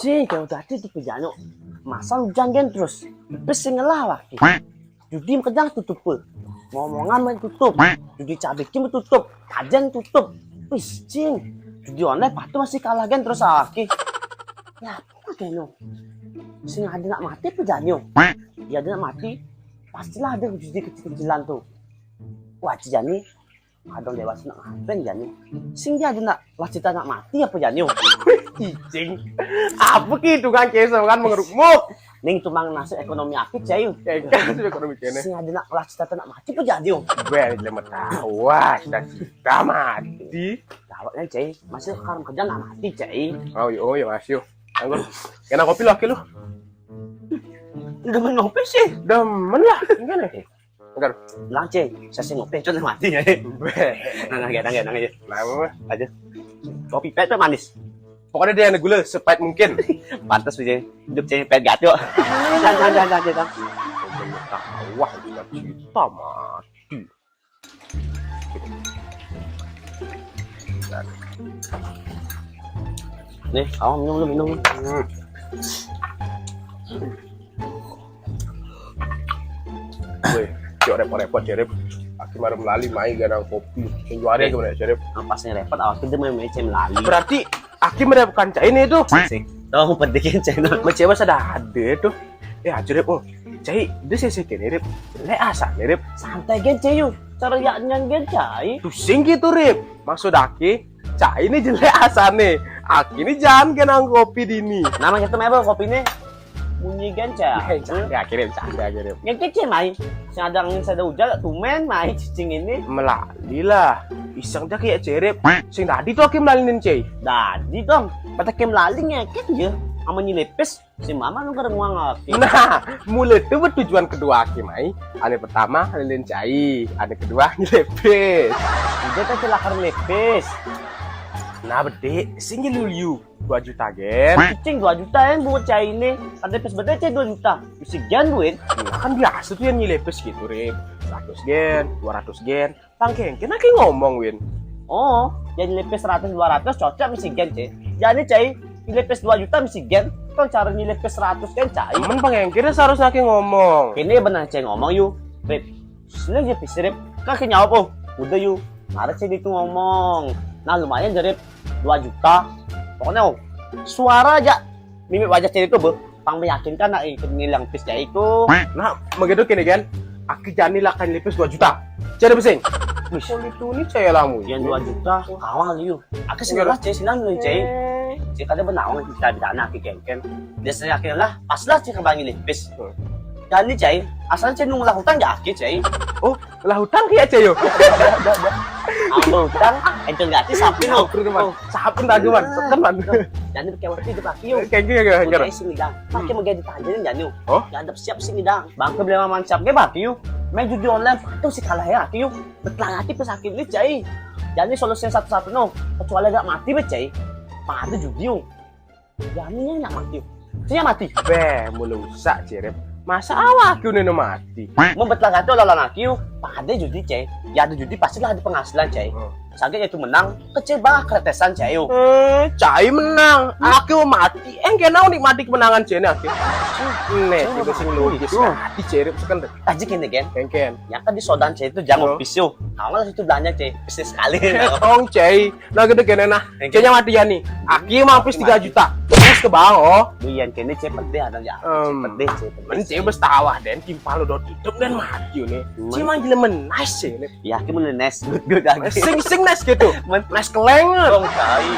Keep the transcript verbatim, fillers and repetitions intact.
Cing, kayak udah tutup ya, Nyok. Masa lu janggen terus? Pes sing ngelah lagi. Judi makejang tutup pé. Ngomongan main tutup. Judi cabikin tutup. Kajen tutup. Wis, cing. Judi online patu masih kalah gen terus lagi. Ya, apa kayaknya? Sing ada nak mati apa janyo? Ya ada nak mati. Pastilah ada judi kecil-kecilan tuh. Wah, Ci Jani, kadang dewasa nak ngapain Jani? Sing dia ada nak lah cerita nak mati apa Jani? Cicing. Apa ki tukang keso kan mengerukmuk? Ning cuma nasib ekonomi aku, Cai. Ya, kan sudah ekonomi kene. Sing ada nak lah cerita nak mati apa Jani? Gue lima tahu, wah, cita-cita mati. Gawat kan, Cai. Masih karam kerja nak mati, Cai. Oh, iya, oh, iya, Mas, yo. Anggur. Kena kopi lo, aki lu. Udah ngopi sih. Demen lah, enggak nih. Enggak. Lang, Cai. Saya sih ngopi, cuma mati ya. Beh. Nah, nah, nah, nah, nah, nah. Nah, apa? Aja. Kopi pahit apa manis? Pokoknya dia yang gula sepahit mungkin. Pantas, Cai. Hidup, Cai, pahit gato. Jangan, jangan, jangan, jangan. Wah, cita-cita mati. Nih, awak minum dulu, minum. Hmm. Weh, cok repot-repot, Cerep. Aki marem lali mai ganang kopi. Sing juara gimana, Cerep? Yang pasnya repot, awak kita main-main cem lali. Berarti aki merepotkan Cai nih tuh. Sik. Tahu pedikin channel. Mencewa sadar ada tuh. Ya, Cerep, oh. Cai, dia sih sih kene, Rep. Lek asa nih, Rep. Santai gen, Cai, yuk. Cara yaknya gen, Cai. Pusing gitu, Rep. Maksud aki, Cai ini jelek asane. Aki ini jangan kenang kopi dini. Nama kita mebel kopi ini? Bunyi gen, Cai. Eh, canda kirim, canda kirim. Yang kecil, mai. Sing ada angin, sing ada hujan, tumen, mai, cicing ini. Melali lah. Iseng dah kayak Cerep. Sing tadi tuh aki melalinin, Cai. Tadi, Tom. Kata kem lali ngeket ya. Sama nyi lepes. Si mama lu kada nguang aki. Nah, mulai tuh tujuan kedua aki mai. Ane pertama, lilin Cai. Ane kedua, nyi lepes. Udah kan celakar lepes. Nah, bedik, sing nyi luliu. Dua juta, gen. Cicing dua juta yang buat Cai ini. Ada lepes bedik, Cai, dua juta. Mesti gen duit. Nah, kan biasa tuh yang nyi lepes gitu, Rep. Seratus gen, dua ratus gen. Pangkeng, kena ki ngomong, Win. Oh, jadi lepes seratus dua ratus cocok mesti gen, Cai. Jadi, Cai, lepes dua juta mesti gen. Kau cara nyi lepes seratus gen, Cai. Men pangkeng, kira seharusnya ki ngomong. Ini benar, Cai, ngomong, yu. Rip. Sini aja, pis, Rip. Kaki nyawab, oh. Udah, yu. Harus, Cai, itu ngomong. Nah, lumayan, Rip. Dua juta. Pokoknya, oh, suara aja. Mimik wajah Cai itu, be. Pang meyakinkan nak ikut ngilang pis Cai itu. Nah, begitu kini kan. Aki jani lah kan lipis dua juta. Cai ada besing. Wis. Kalau itu ni Cai lamu. Yang dua juta, kawal, yu. Aku sini lah, Cai, sinan lu, Cai. Eh. Cai kada benawang kita di tanah aki kengken. Biasanya aki lah, pas lah Cai kebangi lipis. Hmm. Jani, Cai, asal Cai nunggu lah hutang ya aki, Cai. Oh, lah hutang ki, Cai, yo. Apa hutang? Enten gratis sapi lo. Sapi dageman, teman. Jani pakai waktu itu aki, yo. Kayak gitu, kayak gitu. Sini dang. Pakai mau jadi tajarin jani. Oh? Gak ada siap sini dang. Bangke beli maman siap ke baki, yo. Main judi online tuh si kalah ya aki, yo. Betelang hati pesakit ni, Cai. Jani solusi satu-satu no. Kecuali agak mati be, Cai. Pada judi, yo. Jani yang nak mati. Dia mati. Beh, mulu usak, Cerep. Masa awak aku ni mati? Mau betelang hati lawan aku. Pada judi, Cai. Ya ada judi pastilah ada penghasilan, Cai. Hmm. Saget itu menang, kecil bah keretesan, Cai, yo. Eh, Cai menang. Aku mati. Eh, kenapa nikmati kemenangan Cai ni, aku? Nih, tiba sing logis. Mati, Cerep, sekan deh. Aja kini, gen. Kengken. Ya kan di sodan Cai itu jangan pis, yo. Kamu lah situ belanja, Cai. Bisnis sekali. Tong, Cai. Nah, gede kene nah. Kayaknya mati ya nih. Aki mampis tiga juta. Terus ke bawah. Iya, kene cepet deh ada ya. Cepet deh, cepet deh. Mending bes tawa den timpal udah hidup dan mati nih. Cuma gila menas sih nih. Ya, aku menas. Good, good, aku. Sing, sing nas gitu. Nas kelengar. Dong, Cai.